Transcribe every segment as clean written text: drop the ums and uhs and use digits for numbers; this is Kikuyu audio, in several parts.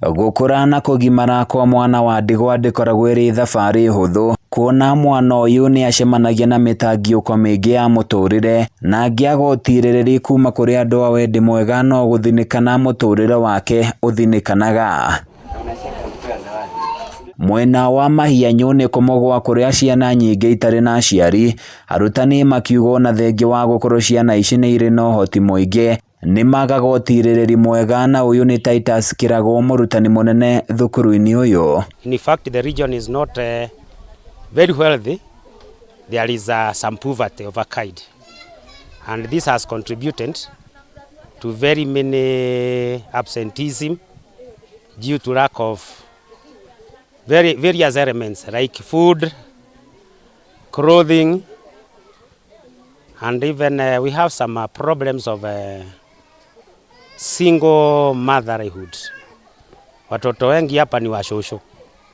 Gũkũra na kũgimara kwa mwana wa ndigwa ndĩkoragwo ĩrĩ thabarĩ hũthũ, kuona mwana ũyũ nĩ acemanagia na mĩtangiũko mĩingĩ ya mũtũrĩre na angĩaga ũtirĩrĩri kuma kũrĩ andũ a wendi mwega no gũthinĩkana mũtũrĩre wake ũthinĩkanaga. Mwena wa Mahianyũ nĩ kũmũgwa kũrĩa ciana nyingĩ itarĩ na aciari, arutani makiuga ona thengia wa gũkorwo ciana ici nĩ irĩ na ũhoti mũingĩ, nĩ magaga ũtirĩrĩri mwega na ũyũ nĩ Titus Kĩragũ mũrutani mũnene thukuru-inĩ ũyũ. In fact, the region is not very wealthy. There is some poverty of a kind. And this has contributed to very many absenteeism due to lack of various elements like food, clothing, and even we have some problems of single motherhood. Watoto wengi hapa ni washosho.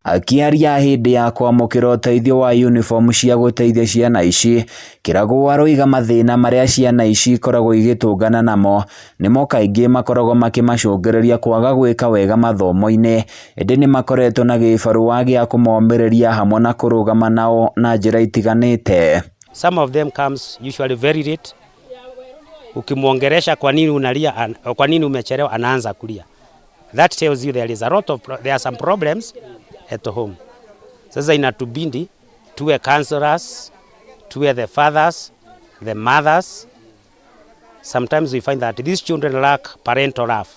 Akĩaria hĩndĩ ya kwamũkĩra ũteithio wa uniform cia gũteithia ciana ici, Kĩragũ aroiga mathĩna marĩa ciana ici ikoragwo igĩtũngana namo nĩmo kaingĩ makoragwo makĩmacũngĩrĩria kwaga gwĩka wega mathomo-inĩ, ĩndĩ nĩ makoretwo na gĩbarũa gĩa kũmomĩrĩria hamwe na kũrũgama nao na njĩra itiganĩte. Some of them comes usually very late. Ukimwongelesha kwa nini unalia, kwa nini umechelewa, anaanza kulia. That tells you there is a lot of there are some problems at home. Sasa inatubidi tuwe counselors, tuwe the fathers, the mothers. Sometimes we find that these children lack parental love.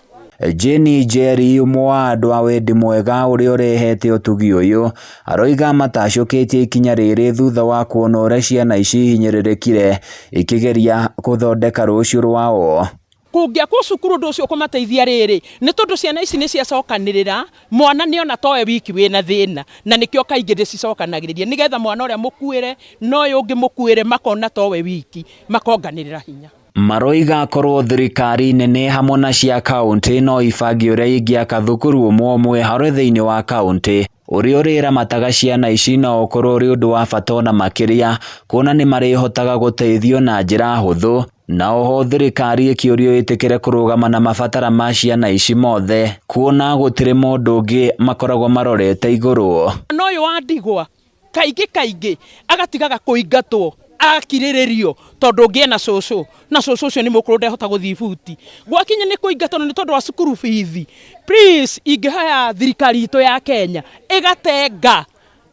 Jane Njeri ũmwe wa andũ a wendi mwega ũrĩa ũrehete ũtugi ũyũ aroiga matacũkĩtie ikinya rĩrĩ thutha wa kuona ũrĩa ciana ici ihinyĩrĩrĩkire ikĩgeria gũthondeka rũciũ rwao. Kũngĩakwo cukuru ũndũ ũcio ũkũmateithia rĩrĩ nĩ tondũ ciana ici nĩ ciacokanĩrĩra mwana nĩ ona towe wiki wĩna thĩna na nĩkĩo kaingĩ ndĩcicokanagĩrĩria nĩgetha mwana ũrĩa mũkuĩre na ũyũ ũngĩ mũkuĩre makona towe wiki makonganĩrĩra hinya. Maroiga korwo thirikari nene hamwe na cia kaunti no ibange ũrĩa ingĩaka thukuru ũmwe ũmwe harĩ thĩinĩ wa kaunti ũrĩa ũrĩramataga ciana ici no ũkorwo ũrĩ ũndũ wa bata ona makĩria kuona nĩ marĩhotaga gũteithio na njĩra hũthũ na oho thirikari ĩkĩũrio ĩtĩkĩre kũrũgama na mabatara ma ciana ici mothe kuona gũtirĩ mũndũ ũngĩ makoragwo marorete igũrũ. Mwana ũyũ wa ndigwa kaingĩ kaingĩ agatigaga kũingatwo agakirĩrĩrio tondũ ũngĩ ena cũcũ na cũcũ ũcio nĩ mũkũrũ ndehota gũthiĩ buti gwakinya nĩ kũingatwo nĩ tondũ wa cukuru bithi. Please, ingĩhoya thirikari itũ ya Kenya ĩgatenga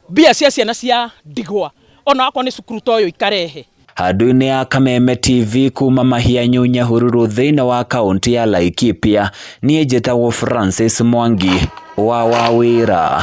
mbia cia ciana cia ndigwa ona wakorwo nĩ cukuru ta ũyũ ikarehe. Handũ-inĩ ya Kameme TV kuma Mahianyũ, Nyahururu thĩinĩ wa kaunti ya Laikipia, niĩ njĩtagwo Francis Mwangi wa Wawĩra.